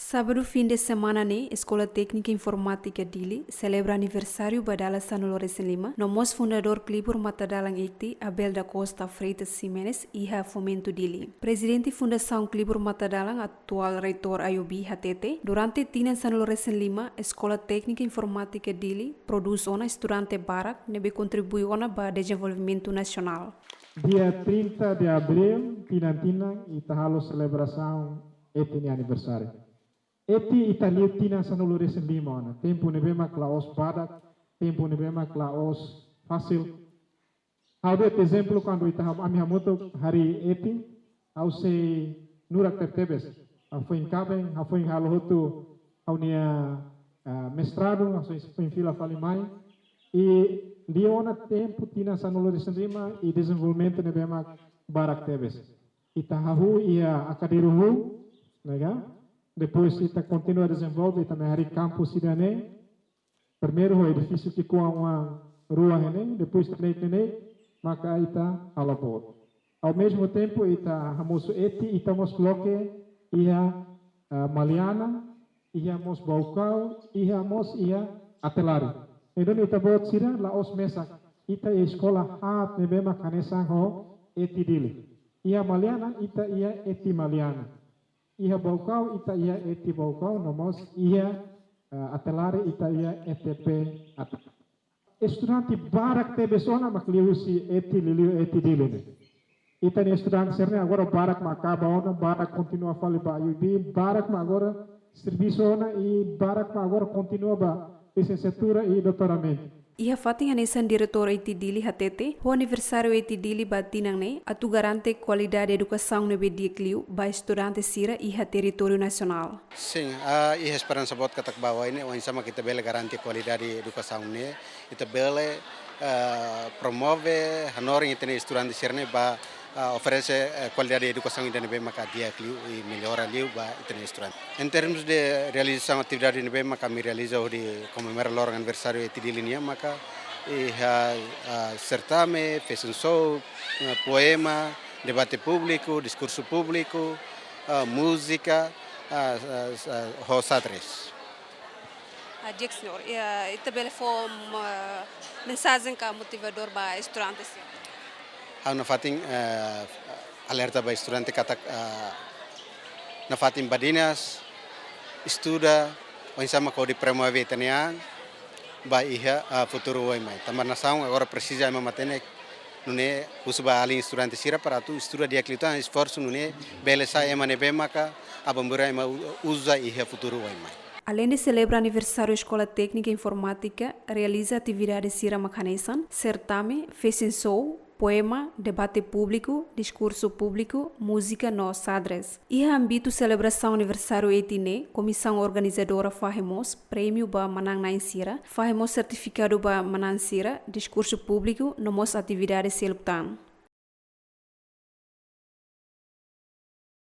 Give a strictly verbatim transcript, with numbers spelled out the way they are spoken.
Sábadu fin de semana ne'e, Eskola Téknika Informátika Dili selebra aniversáriu ba dala sanulu-resin-lima, no mós fundadór Klibur Matadalan eighty, Abel da Costa Freitas Ximenes, iha Fomento Dili. Prezidente Fundasaun Klibur Matadalan, atuál reitór Ayubi, hatete, durante tinan sanulu-resin-lima, Eskola Téknika Informátika Dili prodús ona estudante barak ne'ebé kontribui ona ba dezenvolvimentu nasionál. Dia trinta de abril, tinan-tinan, ita halo selebrasaun ETI nia aniversáriu. ETI ita liu tinan sanulu-resin-lima ona. Tempu ne'ebé mak la'ós badak, tempu ne'ebé mak la'ós fasil. Ha'u de'it ezemplu, kuandu ita ham-, ami hamutuk harii ETI, ha'u sei nurak tebetebes. Ha'u foin kaben, ha'u foin halo hotu ha'u-nia, ah, mestradu, ha'u sei foin fila fali mai. I liu ona tempu tinan sanulu-resin-lima i dezenvolvimentu ne'ebé mak barak tebes. Ita hahú iha Akadiru huu, ne'e ka? Depois ita kontinua dezenvolve, ita mai harii kampus ida-ne'e. Primeiru ho edifísiu ki'ikoan rua iha ne'e, depois ita ne'e, ne'e, maka ita halo boot. Ao mesmo tempo, ita hamosu ETI, ita mós loke iha, ah, Maliana, iha mós Baucau, iha mós iha Atelari. Entaun ita-boot sira la'ós mesak, ita iha eskola haat ne'ebé mak hanesan ho ETI Dili. Iha Maliana, ita iha ETI Maliana. Iha Baucau, ita iha ETI Baucau, no mós iha, eh, Atelari, ita iha ETP Atelari. Estudante barak tebes ona mak liuhusi ETI, liuliu ETI Dili ne'e. Ita-nia estudante sira-ne'e agora barak mak kaba ona, barak kontinua fali ba U B, barak mak agora servisu ona i barak mak agora kontinua ba lisensiatura i doutoramentu. Iha fatin hanesan diretór ETI Dili hatete, ho aniversáriu ETI Dili ba tinan ne'e, atu garante kualidade edukasaun ne'ebé di'ak liu ba estudante sira iha territóriu nasionál. Sin, ah, iha esperansa boot katak ba oin ne'e, oinsá mak ita bele garante kualidade edukasaun ne'e, ita bele, ah, promove hanorin ita-nia estudante sira-ne'e ba, ah, oferese, eh, kualidade edukasaun ida ne'ebé maka di'ak liu i mellora liu ba ita-nia estudante. Em termos de realizasaun atividade ne'ebé maka ami realiza hodi komemora loron aniversáriu ETI Dili nian maka iha, ah, sertame, fashion show, ah, poema, debate públiku, diskursu públiku, ah, múzika, ah, ah, ah, ho xadrez. Ah, di'ak, señór. I, ah, ita bele fó, ah, mensajen ka motivadór ba estudante sira? Ha'u nafatin, ah, alerta ba estudante katak, ah, nafatin badinas, estuda, oinsá mak hodi promove ita-nia an ba iha, ah, futuru oin mai. Tanba nasaun agora presiza ema matenek, nune'e husu ba alin estudante sira para atu estuda di'ak liután, esforsu nune'e bele sai ema ne'ebé maka aban-bainrua ema u-, uza iha futuru oin mai. Aleinde selebra aniversáriu Eskola Téknika Informátika, realiza atividade sira mak hanesan, sertame, fashion show, poema, debate públiku, diskursu públiku, múzika no xadrez. Iha ámbitu selebrasaun aniversáriu ETI ne'e, komisaun organizadora fahe mós prémiu ba manán-na'in sira, fahe mós sertifikadu ba manán sira, diskursu públiku, no mós atividade seluk tan.